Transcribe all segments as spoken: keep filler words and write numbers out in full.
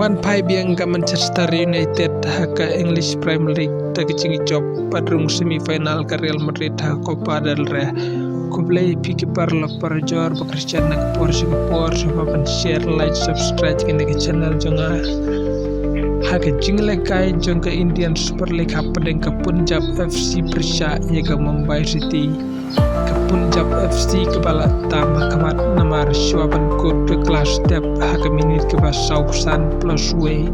Wan phai biang ka Manchester United ha ka English Premier League da ka jingjop bad rung semi final ka Real Madrid ha ka Copa del Rey. Khublei phi ki paralok parajor ba kyrchan na ka por sha ka por sha ba ban share, like, subscribe kane ka channel jong nga. Ha ka jinglehkai jong ka Indian Super League hapdeng ka Punjab F C pyrshah ïa ka Mumbai City. Ka Punjab F C kaba la tam ha khmat namar shuwa ban kut ka kylla step ha ka minit kaba saw phew san plus wei,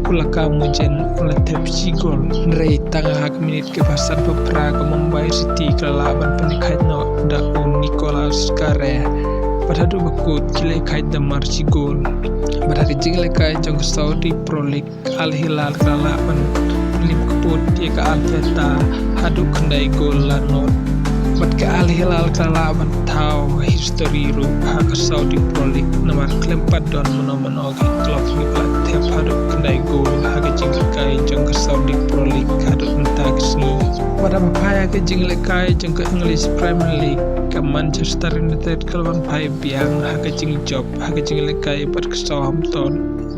u Lakha Mujen u la thep shi gol. Hynrei tang ha ka minit kaba san phew phra ka Mumbai City ka la lah ban pynkhait noh da u Nicolas Kare. Bad haduh ba kut ki lehkai da mar shi gol. Bad ha ka jinglehkai jong ka Saudi Pro League, Al Hilal ka la lah ban pynlip kput ïa ka Al Fateh haduh khyndai gol la nod. Bad ka Al Hilal ka la lah ban thaw history ruh ha ka Saudi Pro League namar khlem pat don mano mano ka club kaba la thep haduh khyndai gol ha ka jinglehkai jong ka Saudi Pro League haduh mynta ka sngi. Bad haba phai ha ka jinglehkai jong ka English Premier League, ka Manchester United ka la wan phai biang ha ka jingjop ha ka jinglehkai bad ka Southampton.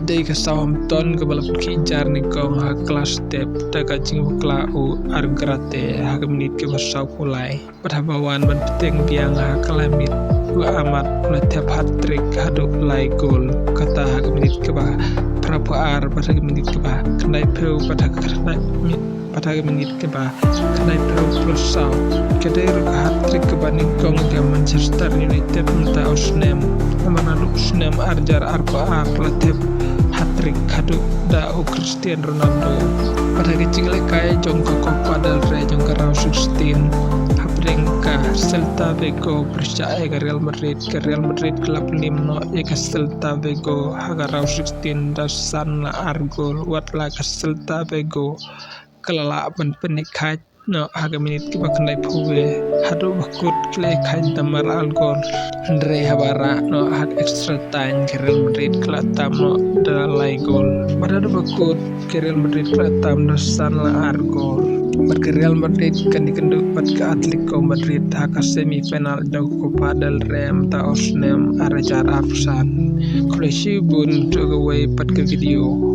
Dei ka Southampton kaba la pynkhih jar nyngkong ha ka kylla step da ka jingbakla u Argirate ha ka minit kaba saw phew lai. Bad haba wan ban bteng biang ha ka laimiet, u Amad u la thep hat-trick haduh lai gol, kata ha ka minit kaba phra phew ar bad ha ka minit kaba khyndai phew bad ha ka khyndai minit bad ha ka minit kaba khyndai phew plus saw. Ka dei ruh ka hat-trick kaba nyngkong ïa ka Manchester United mynta u snem. Namar naduh u snem ar hajar arphew ar la thep hat-trick haduh da u Cristiano Ronaldo. Bad ha ka jinglehkai jong ka Copa del Rey jong ka round sixteen, hapdeng ka Celta Vigo pyrshah ïa ka Real Madrid, ka Real Madrid ka la pynlip noh ïa ka Celta Vigo ha ka round sixteen da san la ar gol. Wat la ka Celta Vigo ka la lah ban pynkhait noh ha ka minit kaba khyndai phew wei, haduh ba kut ki lehkai da mar ar gol. Hynrei haba rah noh ha ka extra time ka Real Madrid ka la tam noh da lai gol. Bad haduh ba kut ka Real Madrid ka la tam da san la ar gol. Bad ka Real Madrid kan ïakynduh bad ka Atletico Madrid ha ka semi final jong ka Copa del Rey mynta u snem ar hajar arphew san. Khublei shibun, to kawei pat ka video.